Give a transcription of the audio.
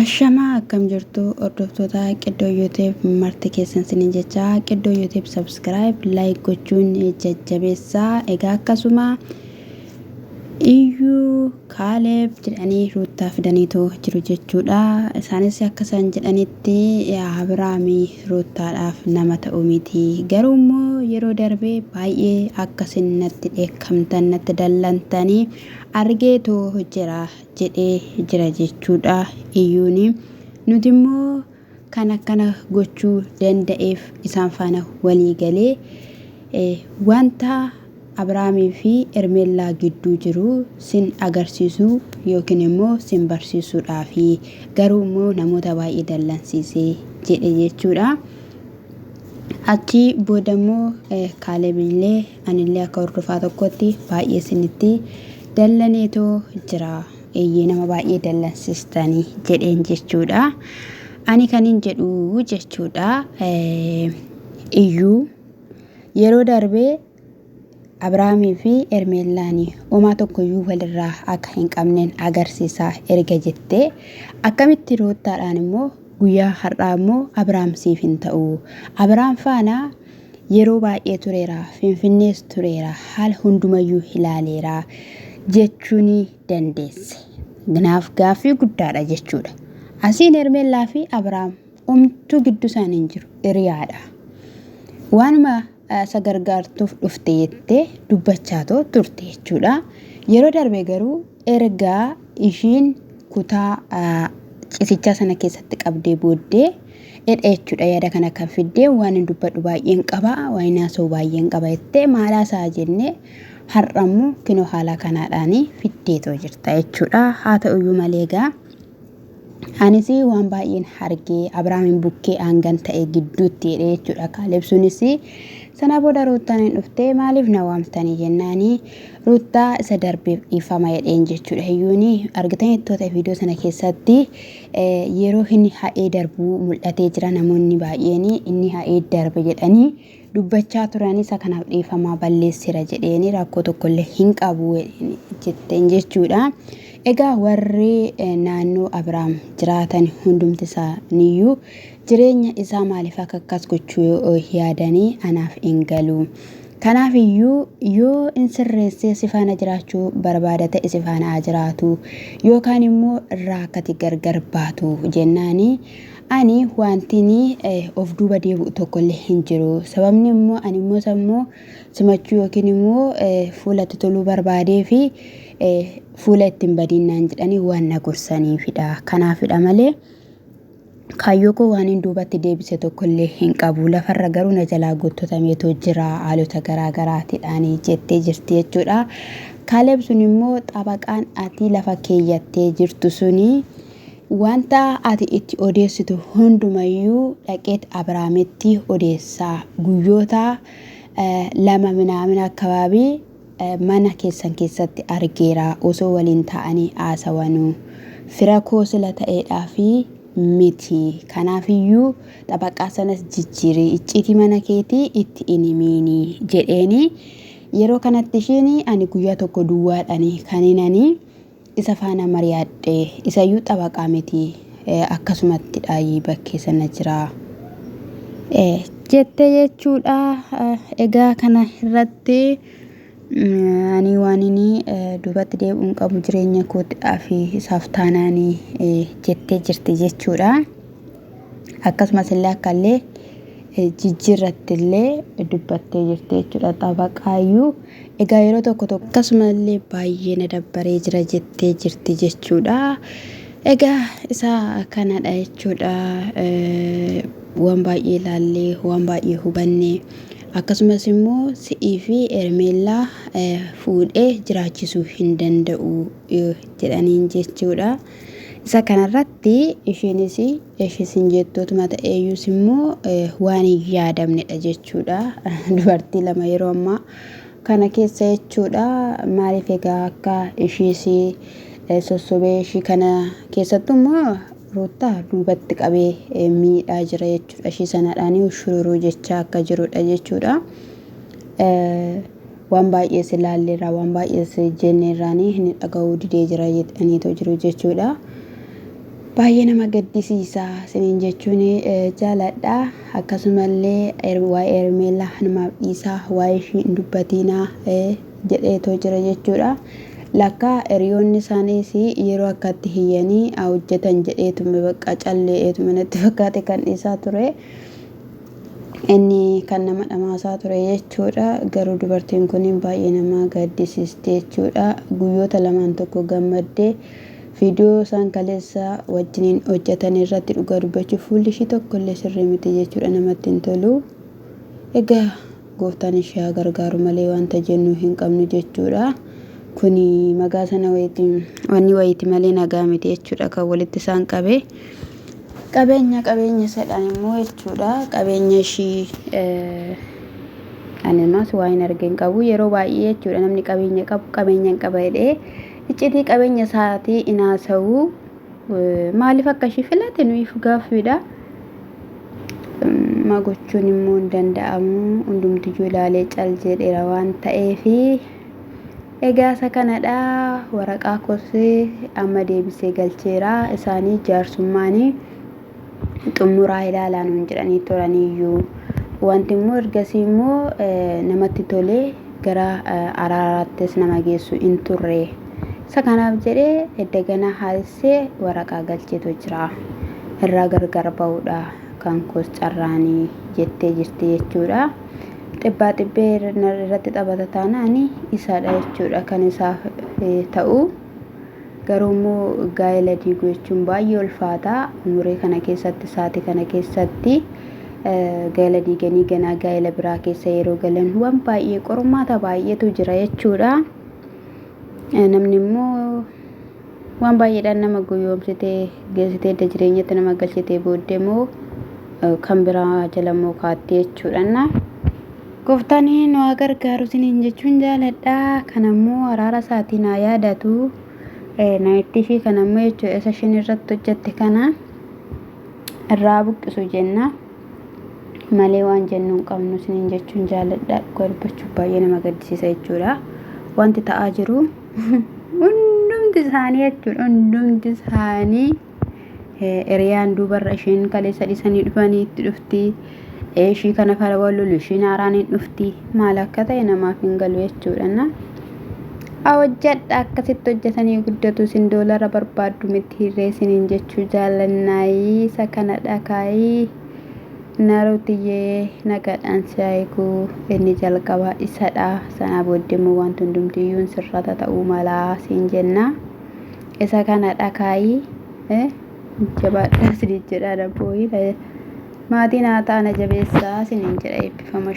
Ashamaa akkam jirtu hordoftoota Qiddoo YouTube marti keessan sinin jecha Qiddoo YouTube subscribe like gochuun jajjabeessaa. Egaa akkasuma Iyyuu Kaaleeb jedhanii Ruuttaa fidaniitu jiru jechuudha. Isaanis akka isaan jedhanitti Abiraami Ruuttaadhaaf nama ta'u miti. Garuu immoo yeroo darbe baay'ee akka isin natti dheekkamtan natti dallantanii argeetu jira jedhee jira jechuudha Iyyuuni. Nuti immoo kan akkana gochuu danda'eef isaan faana walii galee wanta Abrahaamii fi Hermeellaa gidduu jiru sin agarsiisuu yookiin immoo sin barsiisuudhaafi garuu immoo namoota baay'ee dallansiise jedhe jechuudha. Achi booda immoo Kaaleb illee anillee akka hordofaa tokkotti baay'ee isinitti dallaneetoo jira. Eeyyee nama baay'ee dallansistanii jedheen jechuudha. Ani kanin jedhu jechuudha. Iyyuu yeroo darbee Abrahaamii fi Hermeellaan homaa tokkoyyuu walirraa akka hin qabneen agarsiisa erga jettee akkamitti Ruuttaadhaan immoo guyyaa har'aa immoo Abrahaam siif hin ta'u. Abrahaam faana yeroo baay'ee tureera, Finfinnees tureera, haala hundumayyuu ilaaleera jechuu ni dandeesse. Kanaaf gaaffii guddaadha jechuudha. Asiin Hermeellaa fi Abrahaam homtuu gidduu isaanii hin jiru, hiriyaadha. Waanuma isa gargaartuuf dhufte jettee dubbachaatoo turte jechuudha. Yeroo darbe garuu erga ishiin kutaa cisichaa sana keessatti qabdee booddee edha jechuudha yaada kana kan fiddee waan hin dubbadhu baay'een qaba waan hin haasa'u baay'een qaba jettee maal haasa'a jennee har'ammoo kinoo haala kanaadhaan fiddeetoo jirta jechuudha. Haa ta'uyyuu malee egaa Anis waan baay'een argee Abrahaamin bukkee aangan ta'e gidduutti jedhee jechuudha. Kaaleb sunis sana booda Ruuttaan hin dhuftee maaliif na waamtanii jennaani Ruuttaa isa darbeef dhiifama jedheen jechuudha. Hiyyuuni argitanii toota viidiyoo sana keessatti yeroo inni ha'ee darbuu mul'atee jira namoonni baay'een inni ha'ee darbe jedhanii dubbachaa turan isa kanaaf dhiifamaa balleesseera jedheeni rakkoo tokkollee hin qabu jetteen jechuudha. Egaa warri naannoo Abiraam jiraatan hundumti isaaniiyyuu jireenya isaa maaliif akka akkas gochuu yaadanii anaaf hin galu. Kanaaf iyyuu yoo in sirreessee si faana jiraachuu barbaada ta'e si faana haa jiraatu yookaan immoo irraa akkati gargar baatu jennaani Ani wantin of duuba deebi'u tokkollee hin jiru. Sababni immoo ani immoo sammuu simachuu yookiin immoo fuula itti toluu barbaadee fi fuula itti hin badiin naan jedhanii waan na gorsaniifidha. Kanaafidha malee kaayyoo koo waan hin duubatti deebise tokkollee hin qabu. Lafarra garuu na jalaa guuttatameetu jira haalota garaa garaatiidhaan jettee jirti jechuudha. Kaaleb sun immoo xabaqaan ati lafa keeyyattee jirtu suni Wanta ati itti odeessitu hundumayyuu dhaqeet Abrahaamitti odeessaa. Guyyoota lama minaamin akkabaabii mana keessan keessatti argeera osoo waliin taa'anii haasawanuu. Fira koo sila ta'eedhaa fi miti. Kanaafiyyuu xabaqaa sanas jijjiiri icciitii mana keetii itti hin himiini jedheeni. Yeroo kanatti ishiin ani guyyaa tokko duwwaadhani kaninani isa faana mari'adhe isayyuu xabaqaa miti akkasumatti dhaayii bakkee sana jira jette jechuudha. Egaa kana irratti ani waan inni duubatti deebi'uun qabu jireenya kootiidhaa fi isaaf taanaanii jettee jirti jechuudha. Akkasumas illee akka illee jijjiirratti illee dubbattee jirti jechuudha xabaqaayyuu. Egaa yeroo tokko tokko akkasuma illee baay'ee na dabbaree jira jettee jirti jechuudha. Egaa isa kanadha jechuudha. Waan baay'ee ilaallee waan baay'ee hubanne akkasumas immoo si'ii fi Hermeellaa fuudhee jiraachisuu hin danda'u jedhaniin jechuudha. Isa kanarratti isheenis Eshi sin jettootuma ta'eeyyuus immoo waan hin yaadamnedha jechuudha. Dubartii lama yeroo ammaa kana keessa jechuudha. Maaliif egaa akka ishiis sossobee ishii kana keessattuu immoo Ruuttaa duubatti qabee miidhaa jira jechuudha. Ishii sanadhaan shururuu jechaa akka jirudha jechuudha. Waan baay'ees ilaalleerra waan baay'ees jenneerraanii inni dhaga'uu didee jira jedhaniitoo jiru jechuudha. Baay'ee nama gaddisiisa isiniin jechuun jaaladha. Akkasumallee waa'ee Hermeellaa namaaf dhiisaa waa'ee ishii hin dubbatiinaa jedheetoo jira jechuudha. Lakkaa hiriyoonni isaaniis yeroo akkatti hiyyanii haa hojjetan jedheetuma bakka callee'eetuma natti fakkaate kan dhiisaa ture. Inni kan nama dhamaasaa ture jechuudha. Garuu dubartiin kun baay'ee nama gaddisiisti jechuudha. Guyyoota lamaan tokko gammaddee Viidiyoo isaan kaleessa wajjiniin hojjetan irratti dhugaa dubbachuuf fuulli ishii tokko illee sirrii miti jechuudha namatti hin tolu. Egaa gooftaan ishee haa gargaaru malee wanta jennu hin qabnu jechuudha. Kuni magaa sana wayiiti wanni wayiiti malee nagaa miti jechuudha kan walitti isaan qabe. Qabeenya qabeenya isadhaan immoo jechuudha qabeenya ishii ani ammas waa hin arge hin qabu yeroo baay'ee jechuudha namni qabeenya qabu qabeenya hin qaba jedhee Iccitii qabeenya isaatii hin haasa'u. Maaliif akka ishii filate nuyiif gaaffiidha. Ma gochuun immoo hin danda'amu. Hundumtiyyuu ilaalee cal jedheera waan ta'eef. Egaa isa kanadha. Waraqaa koos amma deebisee galcheera. Isaanii jaarsummaanii xumuraa ilaalaa nuun jedhanii turaniyyuu. Wanti immoo ergasii immoo namatti tolee gara araaraattis nama geessu hin turre. Isa kanaaf jedhee edda gana haasee waraqaa galcheetu jira. Irraa gargar ba'uudha kan koos carraanii jettee jirti jechuudha. Xibbaa xibbee irratti taphata taanaan isadha jechuudha kan isaaf ta'u. Garuu immoo gaa'ela diiguu jechuun baay'ee ulfaata. Umurii kana keessatti sa'aatii kana keessatti gaa'ela diiganii ganaa gaa'ela biraa keessa yeroo galan waan baay'ee qormaata baay'eetu jira jechuudha. Namni immoo waan baay'eedhaan nama gowwoomsitee geessitee edda jireenyatti nama galchitee booddee immoo kan biraa jala immoo kaatti jechuudha. Gooftaan nu haa gargaaru isiniin jechuun jaaladha. Kana immoo araara isaatiin haa yaadatu. Namitti ishii kana immoo jechuudha isa ishiin irratti hojjette kana irraa buqqisu jenna. Malee waan jennu hin qabnu isiniin jechuun jaaladha. Dhugaa dubbachuuf baay'ee nama gaddisiisa jechuudha. Wanti ta'aa jiru hundumti isaanii jechuudha hundumti isaanii Hiriyaan duubarra isheen kaleessa dhisanii dhufanii itti dhufti. Ishii kana fala wal lolu ishiin haaraan hin dhufti. Maal akka ta'e namaaf hin galu jechuudha. Na hojjedha akkasitti hojjetanii guddatu isin doolara barbaaddu miti hirree isiniin jechuu jaallannaayii isa kana dhakaayii naruutiyyee nagaadhaan si haa eeguu inni jalqaba isadha sanaa booddee immoo wanti hundumtiyyuu sirrata ta'uu malaa siin jenna. Isa kana dhakaayii jabaadhaa isiniin jedhaa dabbooyi maatiin haa ta'an jabeessaa isiniin jedha eebbifama.